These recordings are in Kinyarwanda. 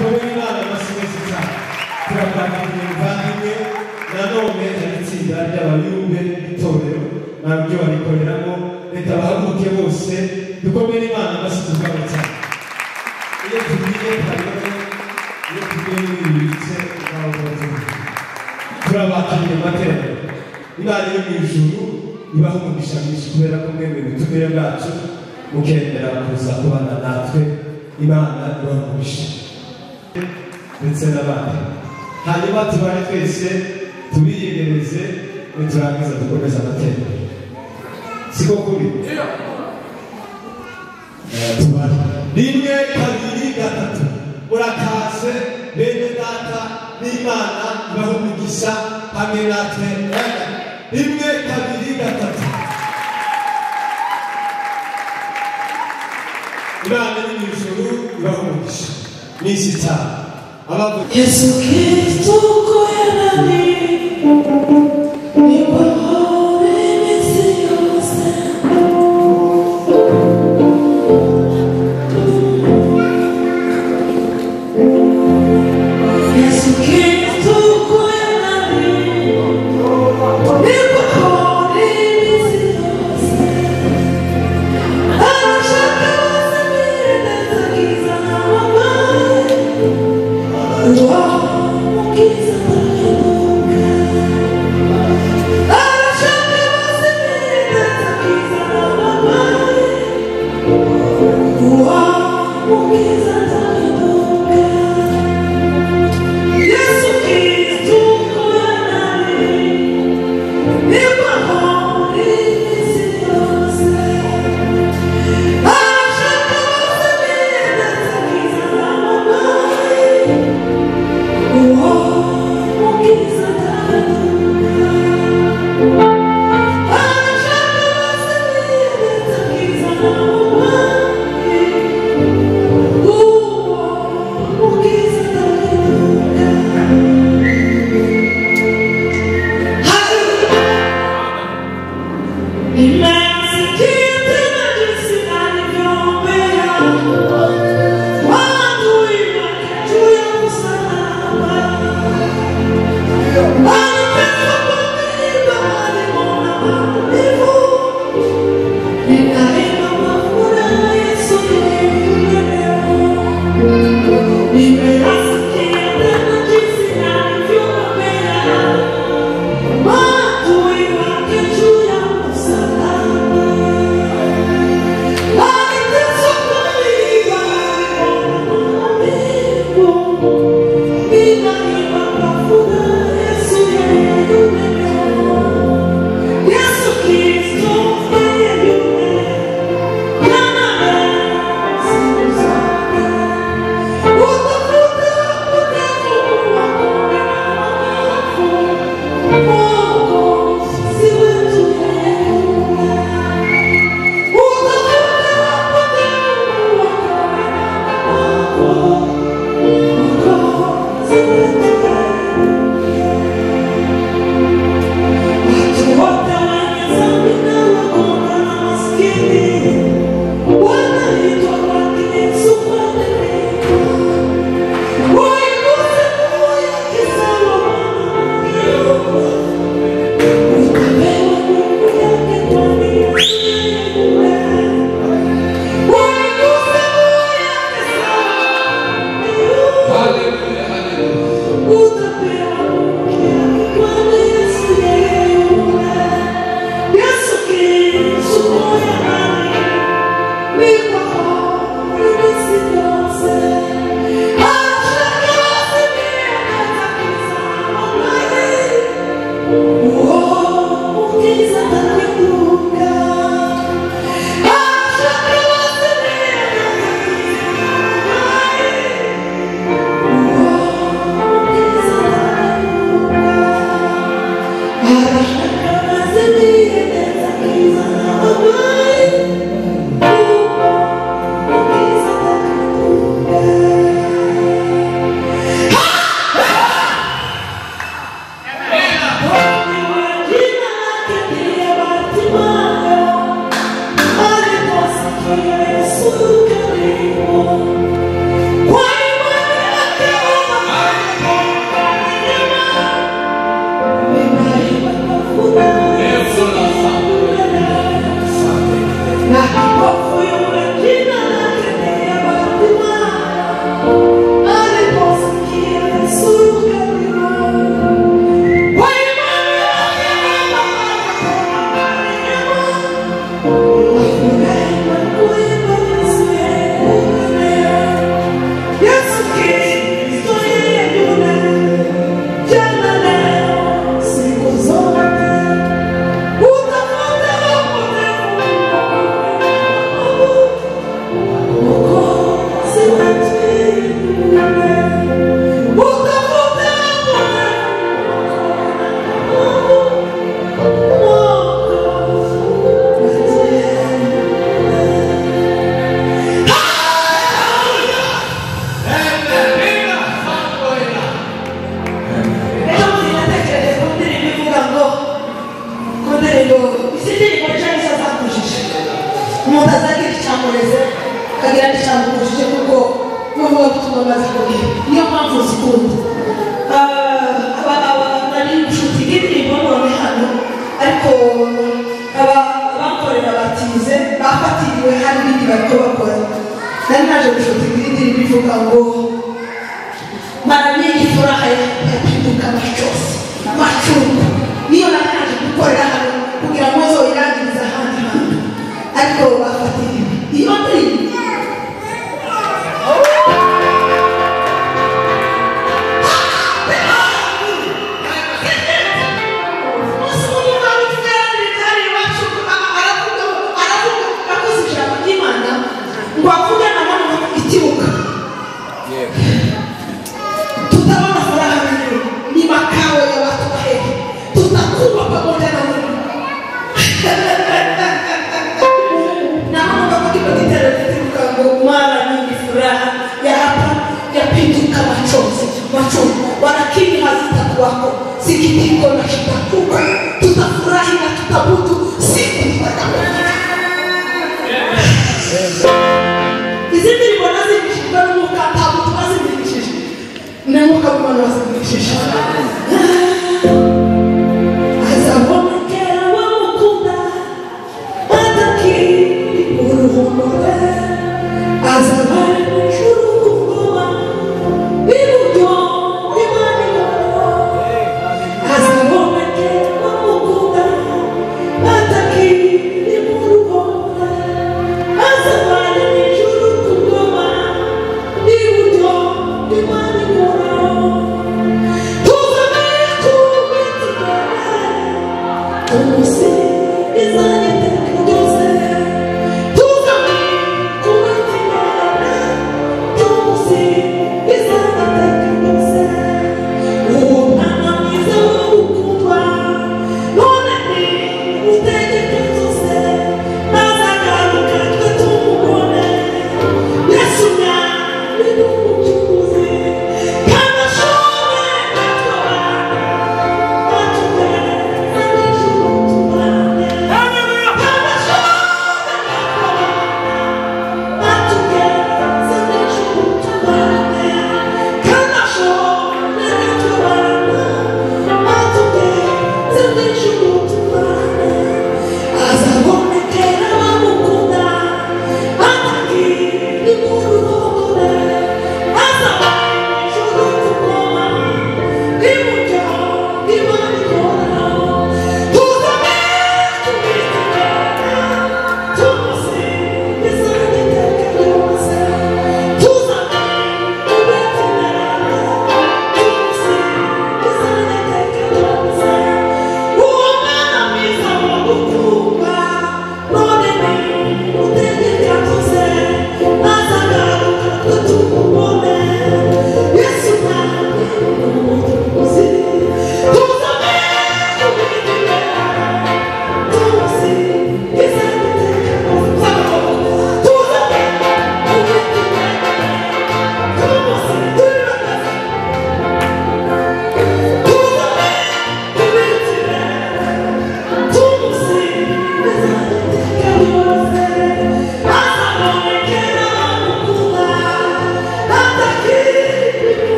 Dukomere Imana amashyi menshi cyane. Turakwakiriye muvandimwe. Nanone hari itsinda ry'abayumbe b'itorero nabyo barikoreramo, reka bahaguruke bose dukomere Imana amashyi tuvuga cyane. Iyo tugiye Kayole, iyo tugiye muri ibi bice turabakiriye mu materaniro. Imana iri mu ijuru ibaha umugisha mwinshi kubera ko mwemeye ubutumire bwacu mukemera kuza kubana natwe. Imana ibaha umugisha ndetse n'abandi. Hanyuma tubane twese tubiyegereze, niturangiza dukomeze amateraniro. Siko kuri? Tubare 1, 2, 3. Murakaze bene data, n'Imana ibahe umugisha hamwe natwe. 1, 2, 3. Imana iri mu ijuru ibahe umugisha mwinshi cyane. Yesu Kristo ko yananiwe nibohore iminsi yose. Yesu Kristo ko yananiwe nibohore iminsi yose. Arashaka bose birengagiza n'amabare. zije kuko n'umuvugabutumwa amaze kugira niyo mpamvu zikunda. Nari inshuti y'indirimbo none hano, ariko abakorera batize bafatiriwe hari ibindi bariko bakora. Nari naje gushutinga indirimbo ivuga ngo mara nyingi furaha yapinduka machozi machungu. Niyo nari naje gukorera hano kugira ngo nzoyirangirize ahandi hantu, ariko bafatiriwe iyo ndirimbo. Tutaona furaha ni makao ya watu waheri, tutakuwa pamoja na Mungu. Na Mungu kwa kitendo ngo mara nyingi furaha ya hapa yapinduka machozi machungu, walakini hazitakuwako sikitiko na shida kubwa. Tutafurahi na tutabutu siku tutakapofika. Izi ndirimbo nazigishijwe n'umwuka, ntabwo tubazigishije n'umwuka w'Imana wazigishije. Azabonekera wamukunda atakiri uruhumure, azaba ari mu ijuru ku ngoma iburyo bw'Imana ihoraho. Azabonekera wamukunda atakiri uruhumure, azaba ari mu ijuru ku ngoma iburyo bw'Imana ihoraho. Tuzamera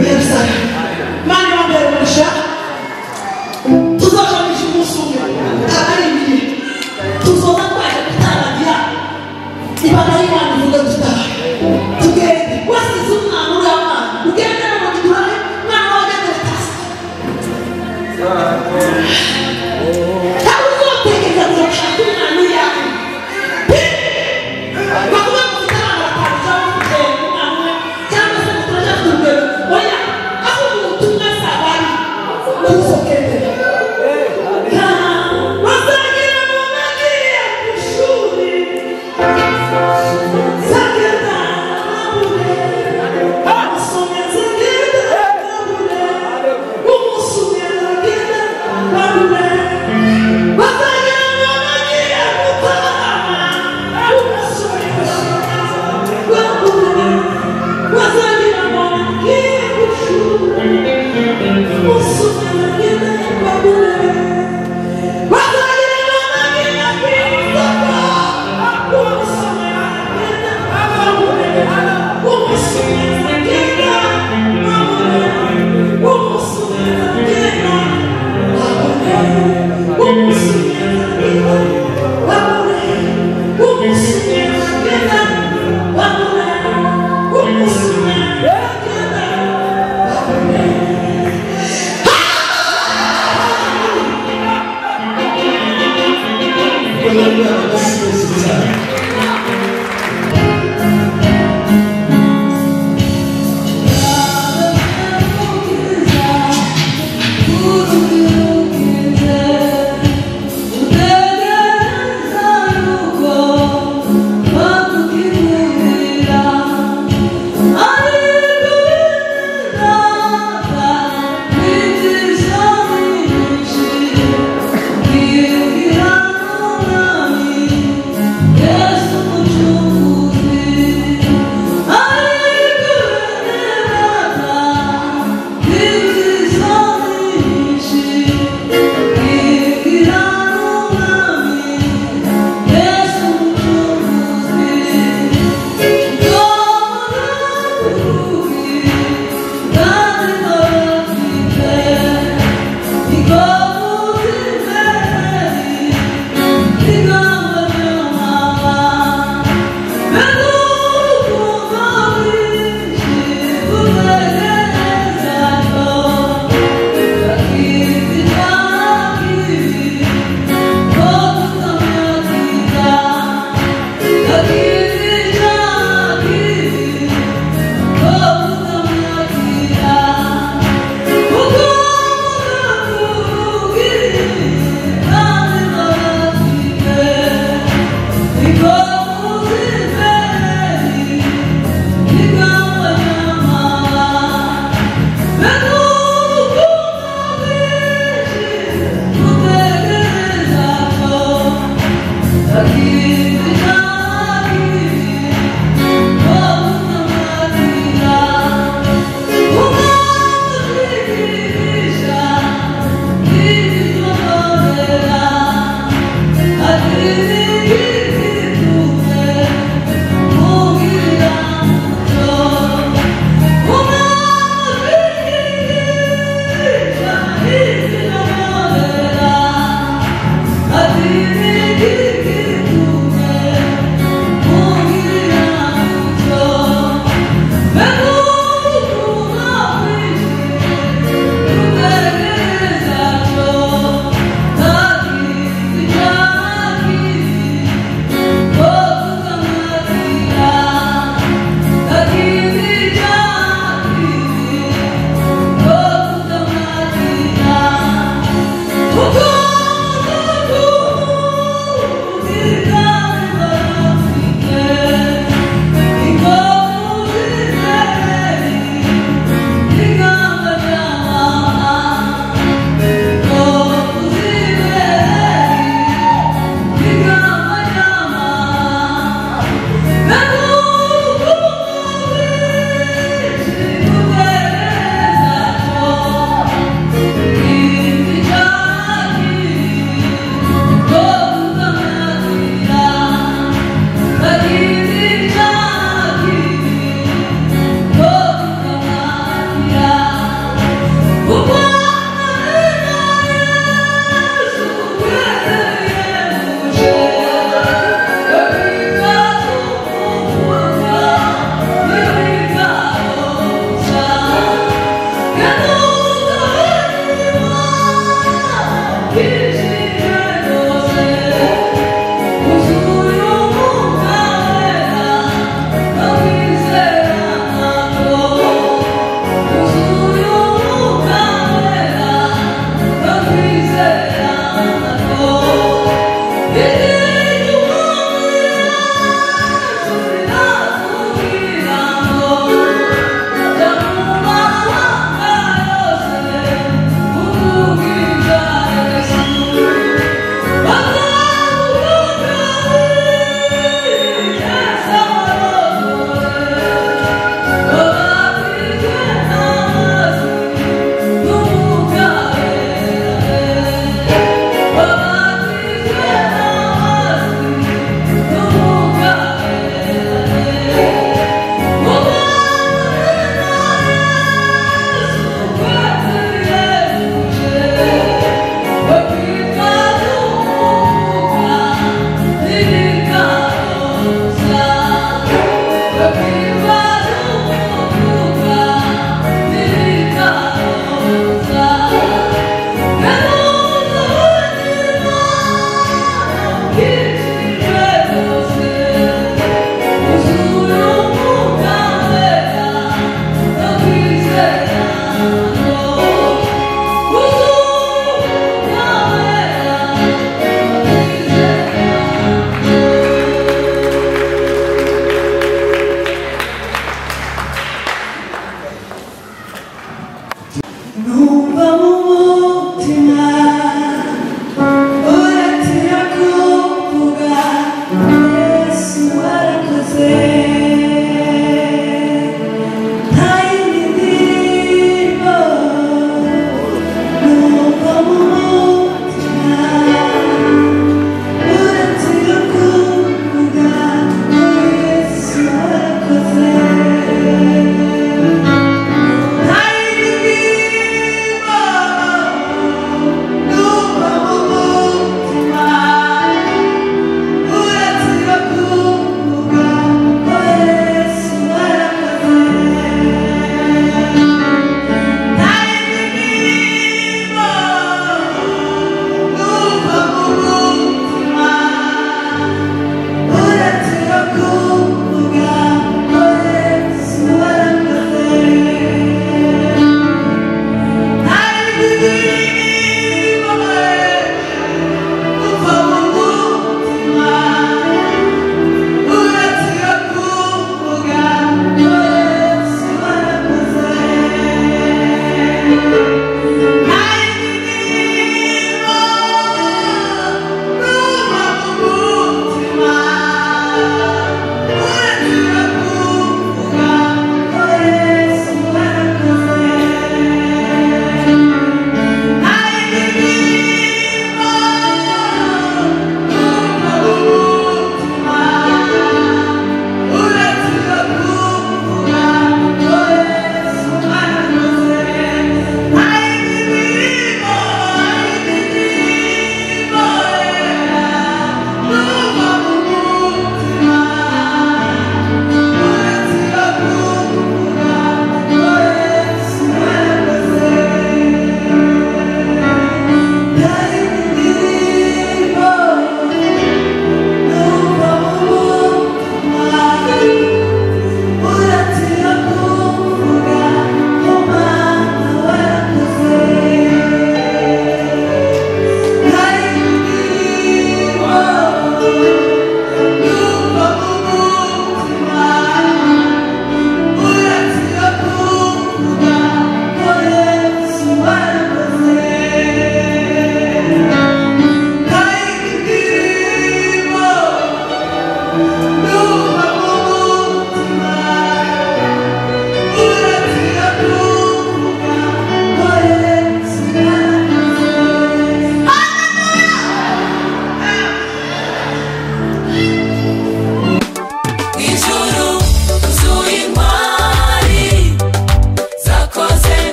Yerusalemu. Imana ibambere umugisha, tuzoja mu ijuru umunsi umwe, ntabarindiriye, tuzoza twaje gutaragira Imana y'Imana ivuga dutahe tugende. Wasize umwana uriya mwana ugende n'amaguru umwana wawe agendere tasi. Ntabwo uzotekereza ngo urashaka umwana uriya bakuvuga ngo ufite abana batanu cyangwa ufite umwana umwe cyangwa se ngo turacyafite urugero. Oya, aho ubutumwa zabari ntuzokendere. Bazagira ngo nagiye ku ishuri, nzagenda nabure umusomyi, nzagenda nabure umusomyi, nzagenda nabure. Bazagira ngo nagiye gutarama umusomyi, nabure. Bazagira ngo nagiye ku ishuri, umusomyi, nzagenda.